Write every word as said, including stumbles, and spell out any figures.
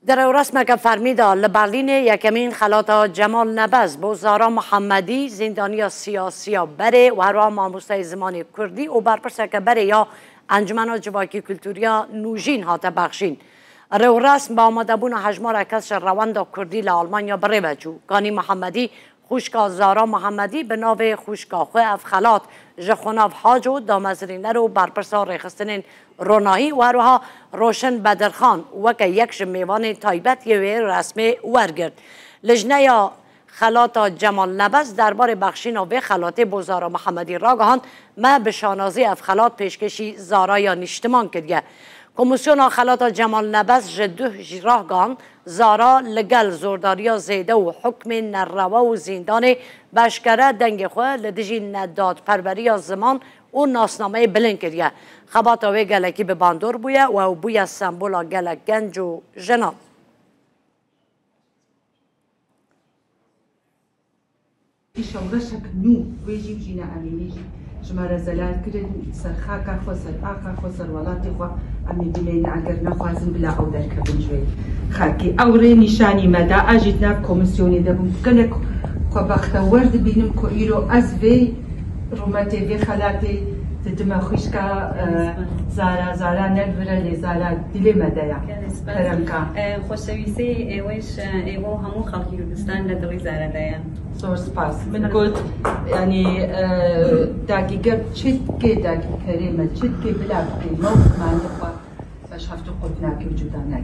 Di rêwresmeke fermî de li Berlînê yekemîn xelata Cemal Nebez bo Zara Muhammedî, zîndaniya siyasiya berê û herwiha mamosteyê zimanê kurdî û berpirseke berê ya Encumena Civakî Kultûrî ya Nûjîn hate bexşîn. Rêwresm bi amadebûna hejmara kes ji rewenda kurdî li Almanya bi rê ve çû. Ganî Muhammedî xwişka Zara Muhammedî bi navê xwişka xwe ev xelat ji Xunav Haco, damezrîner û berpirsa rêxistinên ronahî û herwiha Roşin Bedirxan weke yek ji mêvanên taybet yê wê resmê wergirt. Lijneya xelata Cemal Nebez derbarê bexşîna vê xelatê bo Zara Muhammedî ragihand, me bi şanazî ev xelat pêşkêşî Zaraya Nîştiman kiriye. Komîsyona xelata Cemal Nebez ji duh jî ragihand, Zara li gel zordariya zêde û hukmên nerewa û zîndanê bi eşkere dengê xwe li dijî nedadperweriya ziman û nasnameyê bilind kiriye. Xebata wê gelekî bi bandor bûye û ew bûye sembola gelek genc û jinan. Îşew reşek nû wê jî û Jîna Emînî jî ji me re zelal kirin, ser xaka xwe, ser axa xwe, ser welatê xwe em ê bimênin, eger nexwazin bila ew derkevin ji wê xakê. Ew rê nîşanî me da, ez jî di nav komîsyonê de bûm. Gelek xwe bextewer dibînim ku îro ez vê rûmetê vê xelatê didime xwişka, e, Zara, Zara ne li vir e lê Zara dilê me de ya. Kerem ka. E, xoşewîsê êwe ji êwe û hemû xelkê Kurdistan li dilê Zara de ye. Zor spas. Min got, yanî, e, dagîger çi dikê dagîkerê me, çi dikê bila bikê me û zimanê xwe beş heft û qut nakê û cuda nakê.